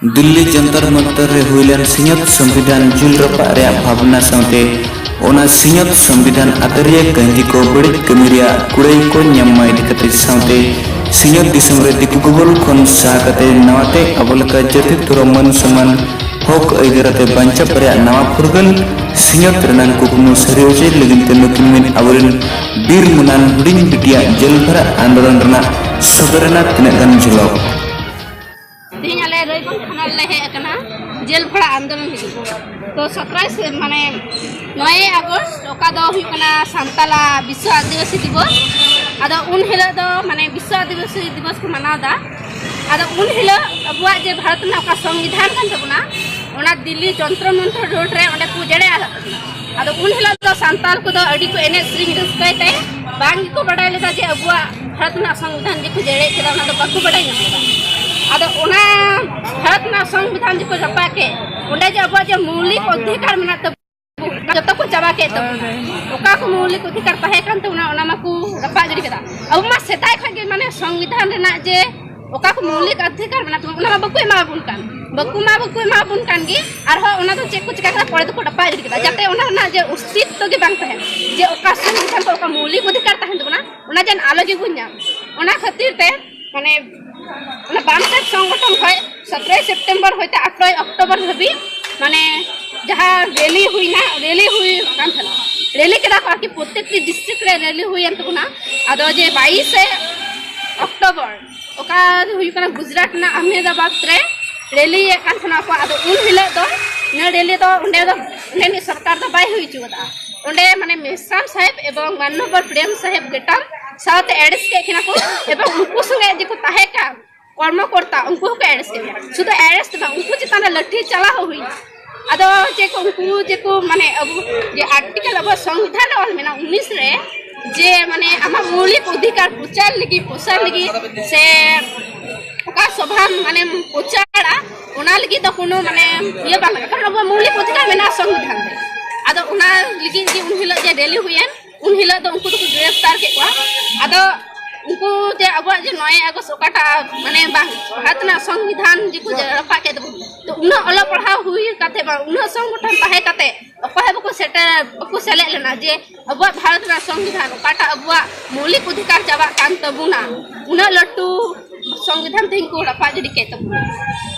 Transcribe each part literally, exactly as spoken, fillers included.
ᱫᱤᱞᱞᱤ ᱡᱚᱱᱛᱚᱨ ᱢᱚᱱᱛᱚᱨ ᱨᱮ ᱦᱩᱭ ᱞᱮᱱ ᱥᱤᱧᱚᱛ ᱥᱚᱝᱵᱤᱫᱷᱟᱱ ᱡᱩᱞ ᱨᱟᱯᱟᱜ ᱨᱮᱭᱟᱜ ᱵᱷᱟᱵᱽᱱᱟ ᱥᱟᱶᱛᱮ ᱚᱱᱟ ᱥᱤᱧᱚᱛ ᱥᱚᱝᱵᱤᱫᱷᱟᱱ ᱟᱛᱟᱹᱨᱤᱭᱟᱹ ᱠᱟᱹᱦᱱᱤ ᱠᱚ ᱵᱟᱹᱲᱤᱡ ᱠᱟᱹᱢᱤ ᱨᱮᱭᱟᱜ ᱠᱩᱲᱟᱹᱭ ᱠᱚ ᱧᱟᱢ ᱢᱟ ᱤᱫᱤ ᱠᱟᱛᱮ ᱥᱟᱶᱛᱮ ᱥᱤᱧᱚᱛ ᱫᱤᱥᱚᱢ ᱨᱮ ᱫᱤᱠᱩ ᱜᱚᱵᱚᱞ ᱠᱷᱚᱱ ᱥᱟᱦᱟ ᱠᱟᱛᱮ ᱱᱟᱣᱟᱛᱮ ᱟᱵᱚ ᱞᱮᱠᱟ ᱡᱟᱹᱛᱤ ᱫᱷᱚᱨᱚᱢ ᱢᱟᱹᱱ ᱥᱚᱢᱟᱱ ᱦᱚᱠ ᱟᱹᱭᱫᱟᱹᱨ ᱟᱛᱮ ᱵᱟᱧᱪᱟᱣ ᱨᱮᱭᱟᱜ ᱱᱟᱣᱟ ᱯᱷᱩᱨᱜᱟᱹᱞ ᱥᱤᱧᱚᱛ ᱨᱮᱱᱟᱜ ᱠᱩᱠᱢᱩ ᱥᱟᱹᱨᱤ ᱦᱚᱪᱚᱭ ᱞᱟᱹᱜᱤᱫ ᱛᱮ ᱱᱩᱠᱤᱱ ᱢᱤᱫ ᱟᱵᱚᱨᱮᱱ ᱵᱤᱨ ᱢᱩᱱᱟᱱ ᱦᱩᱰᱤᱧ ᱵᱤᱴᱤᱭᱟᱜ ᱡᱮᱞ ᱵᱷᱟᱨᱟ ᱟᱱᱫᱳᱞᱚᱱ ᱨᱮᱱᱟᱜ ᱥᱚᱫᱚᱨ ᱨᱮᱱᱟᱜ ᱛᱤᱱᱟᱹᱜ ᱜᱟᱱ ᱡᱷᱩᱞᱟᱹᱣ᱾ ᱛᱮᱦᱮᱧ ᱟᱞᱮ ᱨᱟᱭᱜᱚᱸᱡᱽ ᱛᱷᱟᱱᱟ ᱨᱮᱞᱮ ᱦᱮᱡ ᱟᱠᱟᱱᱟ ᱡᱮᱞ ᱵᱷᱟᱲᱟ ᱟᱱᱫᱳᱞᱚᱱ ᱞᱟᱹᱜᱤᱫ᱾ ᱛᱚ ᱥᱟᱛᱟᱥ ᱢᱟᱱᱮ ᱱᱚᱭᱮ ᱟᱜᱚᱥᱴ, ᱚᱠᱟ ᱫᱚ ᱦᱩᱭᱩᱜ ᱠᱟᱱᱟ ᱥᱟᱱᱛᱟᱞᱟ ᱵᱤᱥᱥᱚ ᱟᱹᱫᱤᱵᱟᱹᱥᱤ ᱫᱤᱵᱚᱥ᱾ ᱟᱫᱚ ᱩᱱ ᱦᱤᱞᱳᱜ ᱫᱚ ᱢᱟᱱᱮ ᱵᱤᱥᱥᱚ ᱟᱹᱫᱤᱵᱟᱹᱥᱤ ᱫᱤᱵᱚᱥ ᱠᱚ ᱢᱟᱱᱟᱣ ᱮᱫᱟ᱾ ᱟᱫᱚ ᱩᱱ ᱦᱤᱞᱳᱜ ᱟᱵᱚᱣᱟᱜ ᱡᱮ ᱵᱷᱟᱨᱚᱛ ᱨᱮᱱᱟᱜ ᱚᱠᱟ ᱥᱚᱝᱵᱤᱫᱷᱟᱱ ᱠᱟᱱ ᱛᱟᱵᱚᱱᱟ, ᱚᱱᱟ ᱫᱤᱞᱞᱤ ᱡᱚᱱᱛᱨᱚ ᱢᱚᱱᱛᱨᱚ ᱨᱳᱰ ᱨᱮ ᱚᱸᱰᱮ ᱠᱚ ᱡᱮᱨᱮᱫ ᱟᱠᱟᱫ ᱛᱟᱵᱚᱱᱟ᱾ ᱟᱫᱚ ᱩᱱ ᱦᱤᱞᱳᱜ ᱫᱚ ᱥᱟᱱᱛᱟᱲ ᱠᱚᱫᱚ ᱟᱹᱰᱤ ᱠᱚ ᱮᱱᱮᱡ ᱥᱮᱨᱮᱧ ᱨᱟᱹᱥᱠᱟᱹᱭ ᱛᱮ ᱵᱟᱝ ᱜᱮᱠᱚ ᱵᱟᱰᱟᱭ ᱞᱮᱫᱟ ᱡᱮ ᱟᱵᱚᱣᱟᱜ ᱵᱷᱟᱨᱚᱛ ᱨᱮᱱᱟᱜ ᱥᱚᱝᱵᱤᱫᱷᱟᱱ ᱡᱮᱠᱚ ᱡᱮᱨᱮᱫ ᱠᱮᱫᱟ, ᱚᱱᱟ ᱫᱚ ᱵᱟᱠᱚ ᱵᱟᱰᱟᱭ ᱧᱟᱢ ᱞᱮᱫᱟ᱾ ᱟᱫᱚ ᱚᱱᱟ ᱵᱷᱟᱨᱚᱛ ᱨᱮᱱᱟᱜ ᱥᱚᱝᱵᱤᱫᱷᱟᱱ ᱡᱮᱠᱚ ᱨᱟᱯᱟᱜ ᱠᱮᱫ, ᱚᱸᱰᱮ ᱡᱮ ᱟᱵᱚᱣᱟᱜ ᱡᱮ ᱢᱳᱣᱞᱤᱠ ᱚᱫᱷᱤᱠᱟᱨ ᱢᱮᱱᱟᱜ ᱛᱟᱵᱚᱱᱟ, ᱡᱚᱛᱚ ᱠᱚ ᱪᱟᱵᱟ ᱠᱮᱫ ᱛᱟᱵᱚᱱᱟ᱾ ᱚᱠᱟ ᱠᱚ ᱢᱳᱣᱞᱤᱠ ᱚᱫᱷᱤᱠᱟᱨ ᱛᱟᱦᱮᱸ ᱠᱟᱱ ᱛᱟᱵᱚᱱᱟ, ᱚᱱᱟ ᱢᱟᱠᱚ ᱨᱟᱯᱟᱜ ᱜᱤᱰᱤ ᱠᱮᱫᱟ᱾ ᱟᱵᱚ ᱢᱟ ᱥᱮᱫᱟᱭ ᱠᱷᱚᱱ ᱜᱮ ᱢᱟᱱᱮ ᱥᱚᱝᱵᱤᱫᱷᱟᱱ ᱨᱮᱱᱟᱜ ᱡᱮ ᱚᱠᱟ ᱠᱚ ᱢᱳᱣᱞᱤᱠ ᱚᱫᱷᱤᱠᱟᱨ ᱢᱮᱱᱟᱜ ᱛᱟᱵᱚᱱᱟ, ᱚᱱᱟ ᱢᱟ ᱵᱟᱠᱚ ᱮᱢᱟ ᱵᱚᱱ ᱠᱟᱱ᱾ ᱵᱟᱠᱚ ᱢᱟ ᱵᱟᱠᱚ ᱮᱢᱟ ᱵᱚᱱ ᱠᱟᱱ ᱜᱮ, ᱟᱨᱦᱚᱸ ᱚᱱᱟ ᱫᱚ ᱪᱮᱫ ᱠᱚ ᱪᱤᱠᱟ ᱠᱮᱫᱟ, ᱯᱚᱨᱮ ᱫᱚᱠᱚ ᱨᱟᱯᱟᱜ ᱜᱤᱰᱤ ᱠᱮᱫᱟ, ᱡᱟᱛᱮ ᱚᱱᱟ ᱨᱮᱱᱟᱜ ᱡᱮ ᱚᱥᱛᱤᱛᱛᱚ ᱜᱮ ᱵᱟᱝ ᱛᱟᱦᱮᱱ, ᱡᱮ ᱚᱠᱟ ᱥᱚᱝᱵᱤᱫᱷᱟᱱ ᱠᱷᱚᱱ ᱚᱠᱟ ᱢᱳᱣᱞᱤᱠ ᱚᱫᱷᱤᱠᱟᱨ ᱛᱟᱦᱮᱱ ᱛᱟᱵᱚᱱᱟ, ᱚᱱᱟ ᱡᱮᱱ ᱟᱞᱚ ᱜᱮᱵᱚᱱ ᱧᱟᱢ᱾ ᱚᱱᱟ ᱠᱷᱟᱹᱛᱤᱨ ᱛᱮ ᱢᱟᱱᱮ ᱚᱱᱟ ᱵᱟᱢ ᱥᱮᱫ ᱥᱚᱝᱜᱚᱴᱷᱚᱱ ᱠᱷᱚᱱ ᱥᱚᱛᱨᱚᱭ ᱥᱮᱯᱴᱮᱢᱵᱚᱨ ᱦᱚᱭᱛᱮ ᱟᱴᱷᱨᱚᱭ ᱚᱠᱴᱳᱵᱚᱨ ᱦᱟᱹᱵᱤᱡ ᱢᱟᱱᱮ ᱡᱟᱦᱟᱸ ᱨᱮᱞᱤ ᱦᱩᱭᱱᱟ, ᱨᱮᱞᱤ ᱦᱩᱭ ᱠᱟᱱ ᱛᱟᱦᱮᱱᱟ, ᱨᱮᱞᱤ ᱠᱮᱫᱟ ᱠᱚ ᱟᱨᱠᱤ, ᱯᱨᱚᱛᱮᱠᱴᱤ ᱰᱤᱥᱴᱨᱤᱠᱴ ᱨᱮ ᱨᱮᱞᱤ ᱦᱩᱭᱮᱱ ᱛᱟᱵᱚᱱᱟ᱾ ᱟᱫᱚ ᱡᱮ ᱵᱟᱭᱤᱥᱮ ᱚᱠᱴᱳᱵᱚᱨ, ᱚᱠᱟ ᱫᱚ ᱦᱩᱭᱩᱜ ᱠᱟᱱᱟ ᱜᱩᱡᱽᱨᱟᱴ ᱨᱮᱱᱟᱜ ᱟᱦᱢᱮᱫᱟᱵᱟᱫᱽ ᱨᱮ ᱨᱮᱞᱤᱭᱮᱫ ᱠᱟᱱ ᱛᱟᱦᱮᱱᱟ ᱠᱚ᱾ ᱟᱫᱚ ᱩᱱ ᱦᱤᱞᱳᱜ ᱫᱚ ᱤᱱᱟᱹ ᱨᱮᱞᱤ ᱫᱚ ᱚᱸᱰᱮ ᱫᱚ ᱚᱸᱰᱮᱱᱤᱡ ᱥᱚᱨᱠᱟᱨ ᱫᱚ ᱵᱟᱭ ᱦᱩᱭ ᱦᱚᱪᱚ ᱠᱟᱫᱟ᱾ ᱚᱸᱰᱮ ᱢᱟᱱᱮ ᱢᱮᱥᱨᱟᱢ ᱥᱟᱦᱮᱵᱽ ᱮᱵᱚᱝ ᱢᱟᱱᱱᱚᱵᱚᱨ ᱯᱨᱮᱢ ᱥᱟᱦᱮᱵᱽ ᱜᱮᱴᱟᱢ ᱥᱟᱶᱛᱮ ᱮᱨᱮᱥᱴ ᱠᱮᱫ ᱠᱤᱱᱟ ᱠᱚ, ᱮᱵᱚᱝ ᱩᱱᱠᱩ ᱥᱚᱸᱜᱮ ᱡᱮ ᱠᱚ ᱛᱟᱦᱮᱸ ᱠᱟᱱ ᱠᱚᱨᱢᱚᱠᱚᱨᱛᱟ, ᱩᱱᱠᱩ ᱦᱚᱸᱠᱚ ᱮᱨᱮᱥᱴ ᱠᱮᱫ ᱠᱤᱱᱟ᱾ ᱥᱩᱫᱷᱩ ᱮᱨᱮᱥᱴ ᱫᱚ ᱵᱟᱝ, ᱩᱱᱠᱩ ᱪᱮᱛᱟᱱ ᱨᱮ ᱞᱟᱹᱴᱷᱤ ᱪᱟᱞᱟ ᱦᱚᱸ ᱦᱩᱭᱱᱟ᱾ ᱟᱫᱚ ᱪᱮᱫ ᱠᱚ ᱩᱱᱠᱩ ᱡᱮ ᱠᱚ ᱢᱟᱱᱮ ᱟᱵᱚ ᱡᱮ ᱟᱨᱴᱤᱠᱮᱞ ᱟᱵᱚᱣᱟᱜ ᱥᱚᱝᱵᱤᱫᱷᱟᱱ ᱨᱮ ᱚᱞ ᱢᱮᱱᱟᱜᱼᱟ ᱩᱱᱤᱥ ᱨᱮ, ᱡᱮ ᱢᱟᱱᱮ ᱟᱢᱟᱜ ᱢᱳᱣᱞᱤᱠ ᱚᱫᱷᱤᱠᱟᱨ ᱯᱨᱚᱪᱟᱨ ᱞᱟᱹᱜᱤᱫ, ᱯᱨᱚᱥᱟᱨ ᱞᱟᱹᱜᱤᱫ ᱥᱮ ᱚᱠᱟ ᱥᱚᱵᱷᱟ ᱢᱟᱱᱮᱢ ᱯᱨᱚᱪᱟᱨᱟ, ᱚᱱᱟ ᱞᱟᱹᱜᱤᱫ ᱫᱚ ᱠᱳᱱᱳ ᱢᱟᱱᱮ ᱤᱭᱟᱹ ᱵᱟᱝ ᱞᱟᱜᱟᱜᱼᱟ, ᱠᱟᱨᱚᱱ ᱟᱵᱚᱣᱟᱜ ᱢᱳᱣᱞᱤᱠ ᱚᱫᱷᱤᱠᱟᱨ ᱢᱮᱱᱟᱜᱼᱟ ᱥᱚᱝᱵᱤᱫᱷᱟᱱ ᱨᱮ᱾ ᱟᱫᱚ ᱚᱱᱟ ᱞᱟᱹᱜᱤᱫ ᱜᱮ ᱩᱱ ᱦᱤᱞᱳᱜ ᱡᱮ ᱨᱮᱞᱤ ᱦᱩᱭᱮᱱ, ᱩᱱ ᱦᱤᱞᱳᱜ ᱫᱚ ᱩᱱᱠᱩ ᱫᱚᱠᱚ ᱜᱨᱮᱯᱷᱛᱟᱨ ᱠᱮᱫ ᱠᱚᱣᱟ᱾ ᱟᱫᱚ ᱩᱱᱠᱩ ᱡᱮ ᱟᱵᱚᱣᱟᱜ ᱡᱮ ᱱᱚᱭᱮ ᱟᱜᱚᱥᱴ ᱚᱠᱟᱴᱟᱜ ᱢᱟᱱᱮ ᱵᱟᱝ ᱵᱷᱟᱨᱚᱛ ᱨᱮᱱᱟᱜ ᱥᱚᱝᱵᱤᱫᱷᱟᱱ ᱡᱮᱠᱚ ᱨᱟᱯᱟᱜ ᱠᱮᱫ ᱛᱟᱵᱚᱱ, ᱛᱚ ᱩᱱᱟᱹᱜ ᱚᱞᱚᱜ ᱯᱟᱲᱦᱟᱣ ᱦᱩᱭ ᱠᱟᱛᱮ ᱵᱟᱝ ᱩᱱᱟᱹᱜ ᱥᱚᱝᱜᱚᱴᱷᱚᱱ ᱛᱟᱦᱮᱸ ᱠᱟᱛᱮ ᱚᱠᱚᱭ ᱦᱚᱸ ᱵᱟᱠᱚ ᱥᱮᱴᱮᱨ ᱵᱟᱠᱚ ᱥᱮᱞᱮᱫ ᱞᱮᱱᱟ ᱡᱮ ᱟᱵᱚᱣᱟᱜ ᱵᱷᱟᱨᱚᱛ ᱨᱮᱱᱟᱜ ᱥᱚᱝᱵᱤᱫᱷᱟᱱ ᱚᱠᱟᱴᱟᱜ ᱟᱵᱚᱣᱟᱜ ᱢᱳᱣᱞᱤᱠ ᱚᱫᱷᱤᱠᱟᱨ ᱪᱟᱵᱟᱜ ᱠᱟᱱ ᱛᱟᱵᱚᱱᱟ, ᱩᱱᱟᱹᱜ ᱞᱟᱹᱴᱩ ᱥᱚᱝᱵᱤᱫᱷᱟᱱ ᱛᱮᱦᱮᱧ ᱠᱚ ᱨᱟᱯᱟᱜ ᱜᱤᱰᱤ ᱠᱮᱫ ᱛᱟᱵᱚᱱᱟ᱾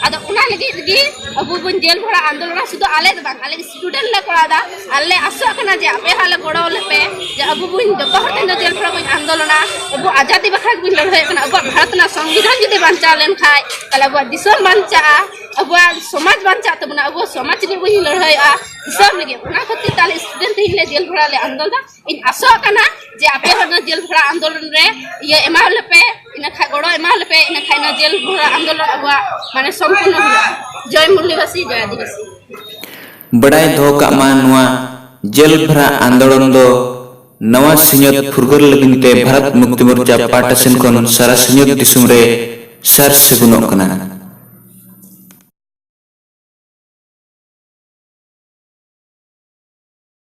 ᱟᱫᱚ ᱚᱱᱟ ᱞᱟᱹᱜᱤᱫ ᱜᱮ ᱟᱵᱚ ᱵᱚᱱ ᱡᱮᱞ ᱵᱷᱟᱲᱟ ᱟᱱᱫᱳᱞᱚᱱᱟ᱾ ᱥᱩᱫᱷᱩ ᱟᱞᱮ ᱫᱚ ᱵᱟᱝ, ᱟᱞᱮ ᱥᱴᱩᱰᱮᱱᱴ ᱞᱮ ᱠᱚᱨᱟᱣ ᱮᱫᱟ᱾ ᱟᱞᱮ ᱟᱥᱚᱜ ᱠᱟᱱᱟ ᱡᱮ ᱟᱯᱮ ᱦᱚᱸ ᱟᱞᱮ ᱜᱚᱲᱚ ᱞᱮᱯᱮ, ᱡᱮ ᱟᱵᱚ ᱵᱚᱱ ᱡᱚᱛᱚ ᱦᱚᱲ ᱛᱮᱦᱮᱧ ᱫᱚ ᱡᱮᱞ ᱵᱷᱟᱲᱟ ᱵᱚᱱ ᱟᱱᱫᱳᱞᱚᱱᱟ, ᱟᱵᱚ ᱟᱡᱟᱫᱤ ᱵᱟᱠᱷᱨᱟ ᱜᱮᱵᱚᱱ ᱞᱟᱹᱲᱦᱟᱹᱭᱚᱜ ᱠᱟᱱᱟ᱾ ᱟᱵᱚᱣᱟᱜ ᱵᱷᱟᱨᱚᱛ ᱨᱮᱱᱟᱜ ᱥᱚᱝᱵᱤᱫᱷᱟᱱ ᱡᱩᱫᱤ ᱵᱟᱧᱪᱟᱣ ᱞᱮᱱᱠᱷᱟᱱ ᱛᱟᱦᱞᱮ ᱟᱵᱚᱣᱟᱜ ᱫᱤᱥᱚᱢ ᱵᱟᱧᱪᱟᱜᱼᱟ, ᱟᱵᱚᱣᱟᱜ ᱥᱚᱢᱟᱡᱽ ᱵᱟᱧᱪᱟᱜ ᱛᱟᱵᱚᱱᱟ, ᱟᱵᱚ ᱥᱚᱢᱟᱡᱽ ᱞᱟᱹᱜᱤᱫ ᱵᱚᱱ ᱞᱟᱹᱲᱦᱟᱹᱭᱚᱜᱼᱟ ᱫᱤᱥᱚᱢ ᱞᱟᱹᱜᱤᱫ᱾ ᱚᱱᱟ ᱠᱷᱟᱹᱛᱤᱨ ᱛᱮ ᱟᱞᱮ ᱥᱴᱩᱰᱮᱱᱴ ᱛᱮᱦᱮᱧ ᱞᱮ ᱡᱮᱞ ᱵᱷᱟᱲᱟ ᱞᱮ ᱟᱱᱫᱳᱞᱚᱱᱟ᱾ ᱤᱧ ᱟᱥᱚᱜ ᱠᱟᱱᱟ ᱡᱮ ᱟᱯᱮ ᱦᱚᱸ ᱱᱚᱣᱟ ᱡᱮᱞ ᱵᱷᱟᱲᱟ ᱟᱱᱫᱳᱞᱚᱱ ᱨᱮ ᱤᱭᱟᱹ ᱮᱢᱟᱣ ᱞᱮᱯᱮ, ᱤᱱᱟᱹ ᱠᱷᱟᱡ ᱜᱚᱲᱚ ᱮᱢᱟᱣ ᱞᱮᱯᱮ, ᱤᱱᱟᱹ ᱠᱷᱟᱡ ᱱᱚᱣᱟ ᱡᱮᱞ ᱵᱷᱟᱲᱟ ᱟᱱᱫᱳᱞᱚᱱ ᱟᱵᱚᱣᱟᱜ ᱢᱟᱱᱮ ᱥᱚᱢᱯᱩᱨᱱᱚ ᱦᱩᱭᱩᱜᱼᱟ᱾ ᱡᱚᱭ ᱢᱩᱞᱞᱤᱵᱟᱥᱤ, ᱡᱚᱭ ᱟᱹᱫᱤᱵᱟᱹᱥᱤ᱾ ᱵᱟᱰᱟᱭ ᱫᱚᱦᱚ ᱠᱟᱜ ᱢᱟ, ᱱᱚᱣᱟ ᱡᱮᱞ ᱵᱷᱟᱨᱟ ᱟᱱᱫᱳᱞᱚᱱ ᱫᱚ ᱱᱟᱣᱟ ᱥᱤᱧᱚᱛ ᱯᱷᱩᱨᱜᱟᱹᱞ ᱞᱟᱹᱜᱤᱫ ᱛᱮ ᱵᱷᱟᱨᱚᱛ ᱢᱩᱠᱛᱤ ᱢᱳᱨᱪᱟ ᱯᱟᱦᱴᱟ ᱥᱮᱱ ᱠᱷᱚᱱ ᱥᱟᱨᱟ ᱥᱤᱧᱚᱛ ᱫᱤᱥᱚᱢ ᱨᱮ ᱥᱟᱨ ᱥᱟᱹᱜᱩᱱᱚᱜ ᱠᱟᱱᱟ᱾